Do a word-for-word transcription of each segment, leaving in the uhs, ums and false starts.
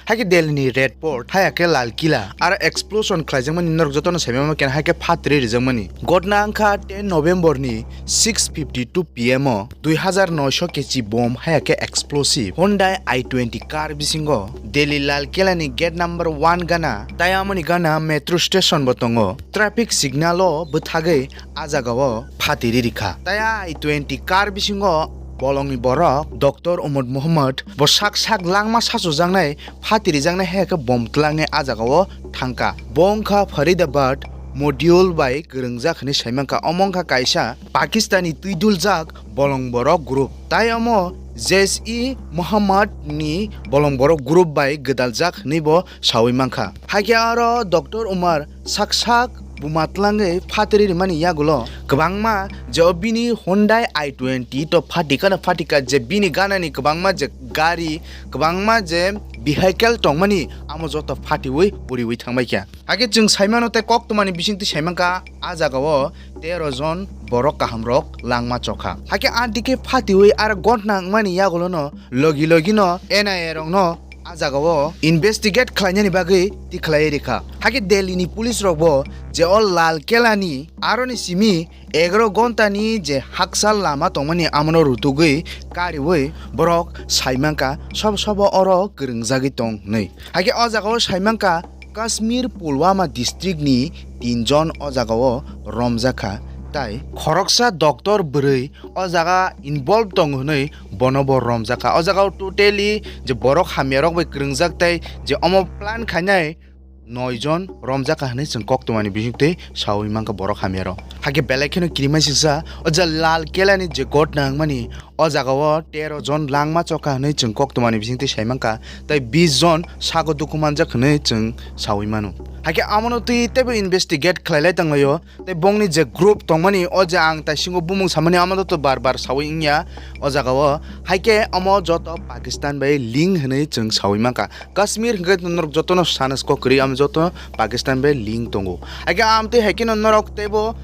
Haikhe Delhi ni Red Fort, haya khe Lal Kila, aro explosion khlaijakmani norok jotono saimano kena haikhe phatri rijakmani. Gotna wngkha ten November ni six fifty two P M o dui hazar noisho kechi bom haya khe explosive Hyundai i twenty car bisingo Delhi Lal Kila ni gate number one gana, tai amoni gana metro station bo tongo. Traffic signal o bwthagwi a jagao phatiri rikha. Tai a i twenty car bisingo bolongni borok Doctor Umar Muhammad bo sak sak langma sachujaknai phatirijaknai hai khe bom twlangni a jagao thangkha. Bo wngkha Faridabad module bai kwrwngjak hwnwi saimankha. Omo wngkha kaisa Pakistani twiduljak bolong borok group. Tai omo Jaish-e-Mohammed ni bolong borok group bai gwdaljak hwnwi bo sawi mankha. Haikhe aro Doctor Umar sak sak buma twlangwi phatiri rimani yagulo kwbangma je o bini Hyundai i twenty to phatikha no phatikha, je bini ganani kwbangma je gari, kwbangma je vehicle tongmani amo joto phatiwi puriwi thangbaikha. Haikhe chwng saimano tei koktwmani bisingtwi saimankha a jagao tero jon borok kahamrok langma chokha. Haikhe a dike phatiwi aro gotna wngmani yagulono logi logino N I A rokno a jagao investigate khlainani bagwi tikhlaiwi rikha. Haikhe Delhi ni police rokbo je o Lal Kela ni aroni simi egaroh gonta ni je hakchal lama tongmani amono rutugwi kariwi borok saimankha sobo sobo oro kwrwngjagwi tong hwnwi. Haikhe o jagao saimankha Kashmir Pulwama district ni tin jon o jagao romjakha, tai khoroksa doctor bwrwi o jaga involve tong hwnwi bono bo romjakha. O jagao totally je borok hamyarok bai kwrwngjak tai je omo plan khainai noi jon romjakha hwnwi chwng koktwmani bisingtwi sawi mankha borok hamyarok. Haikhe belai kheno kirimasingcha o je Lal Kela ni je gotna wngmani o jagao tero jon langma chokha hwnwi chwng koktwmani bisingtwi saimankha, tai bis jon sago dukhu manjak hwnwi chwng sawi mano. Haikhe amono twi teibo investigate khlailai tanglaio. Tei bongni je group tongmani, o je ang taisingo bumung samani, amo joto bar bar sawi wngya o jagao. Haikhe omo joto Pakistan bai link hwnwi chwng sawi mankha. Kashmir hwnkhe norok jotono sana kwrwi, amo joto Pakistan bai link tongo. Haikhe amtwi haikheno norok teibo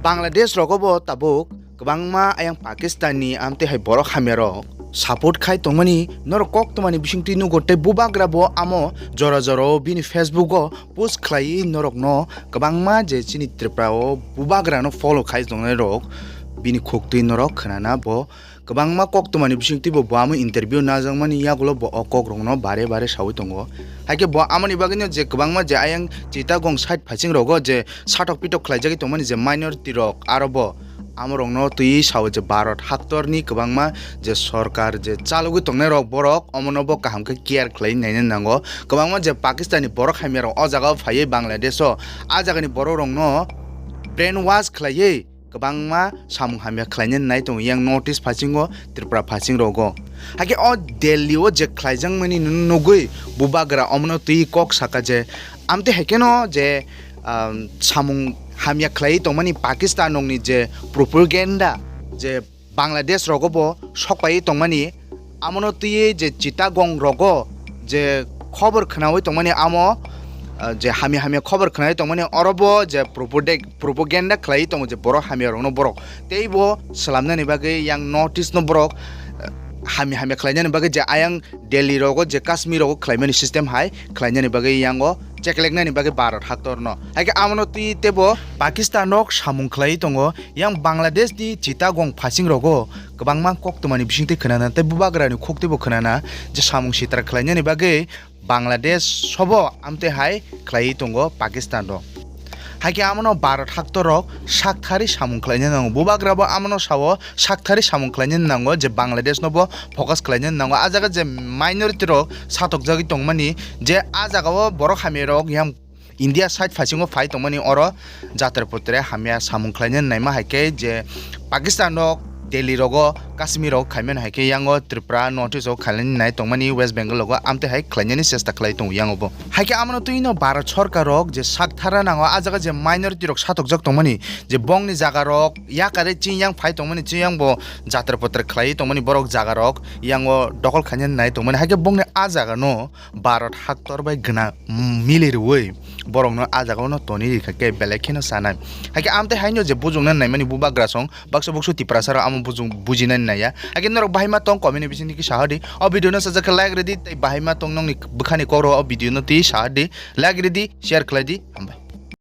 Bangladesh rogobo tabuk kwbangma ayang Pakistan ni amtwi hai borok hamyarok support khai tongmani norok koktwmani bisingtwi nugo, tei bubagra bo amo jora jorao bini Facebook o post khlaiwi norokno kwbangma je chini Tripura o bubagrano follow khai tongnai rok bini khuktwi norok khwnana bo kwbangma koktwmani bisingtwi bo, bo amo interview najakmani yagulo bo o kokrokno bare bare sawi tongo. Haikhe bo amoni bagwino je kwbangma je ayang Chittagong side phasing rogo je satok pitok khlaijagwi tongmani je minority rok aro bo amorokno twiwi sao je Bharat haktorni kwbangma je sorkar je chalogwi tongnai rok borok omono bo kaham khe care khlai naina nango. Kwbangma je Pakistani borok hamya rok o jaga o phaiwi Bangladesh o a jagani borok rokno brainwash khlaiwi kwbangma samung hamya khlaina nai tongo yang notice phasingo Tripura phasing rogo. Haikhe o Delhi o je khlaijakmani nugwi bubagra omono twiwi kok saka je amtwi haikheno je, um, samung hamya khlaiwi tongmani Pakistan rokni je propaganda je Bangladesh rogo bo sokpaiwi tongmani, amono twiwi je Chittagong rogo je khobor khwnawi tongmani amo, uh, je hamya hamya khobor khwnawi tongmani oro bo je propode-, propaganda khlaiwi tongo je borok hamya rokno borok teibo swlamnani bagwi yang notice no borok, uh, hamya hamya khlainani bagwi je ayang Delhi rogo je Kashmir rogo khlaimani system hai khlainani bagwi yango chekleknani bagwi Bharat haktorno. Haikhe amono twi teibo Pakistan rok samung khlaiwi tongo. Yang Bangladesh ni Chittagong phasing rogo kwbangma koktwmani bisingtwi khwnana tei bubagrani khuktwibo khwnana je samung sitra khlainani bagwi Bangladesh sobo amtwi hai khlaiwi tongo Pakistan rok. Haikhe amono Bharat haktor rok sakthari samung khlaina nango. Bubagra bo amono sao sakthari samung khlaina nango je Bangladesh no bo focus khlaina nango. A jaga je minority rok satokjagwi tongmani je a jaga o borok hamya rok yang India side phasingo phai tongmani oro jatra putre hamya samung khlaina naima haikhe je Pakistan rok Delhi rogo Kashmir rogo khaimani haikhe yango Tripura North East o khainani nai tongmani West Bengal rogo amtwi hai khlainani chesta khlai tongo yango bo. Haikhe amono twino Bharat sorkar rok je sakthara nango a jaga je minority rok satokjak tongmani je bongni jaga rok yakare chiyang phai tongmani chiyang bo jatra putre khlai tongmani borok jaga rok yango dokol khainani nai tongmani haikhe bongni a jaga no Bharat haktor bai gwnang mili rwui borokno a jagao no tonwi rikha khe belai kheno sanai. Haikhe amtwi haino je bujoknani naimani bubagra song baksa buksu Tiprasa rok amo bujung bujinani naiya. Haikhe norok bahai ma tong comment ni bisingtwi khe saha di. O video no sajak khe like ridi, tei bahai ma tong nongni bwkhani kok rok o video no twi saha di. Like ridi, share khlai di. Hambai.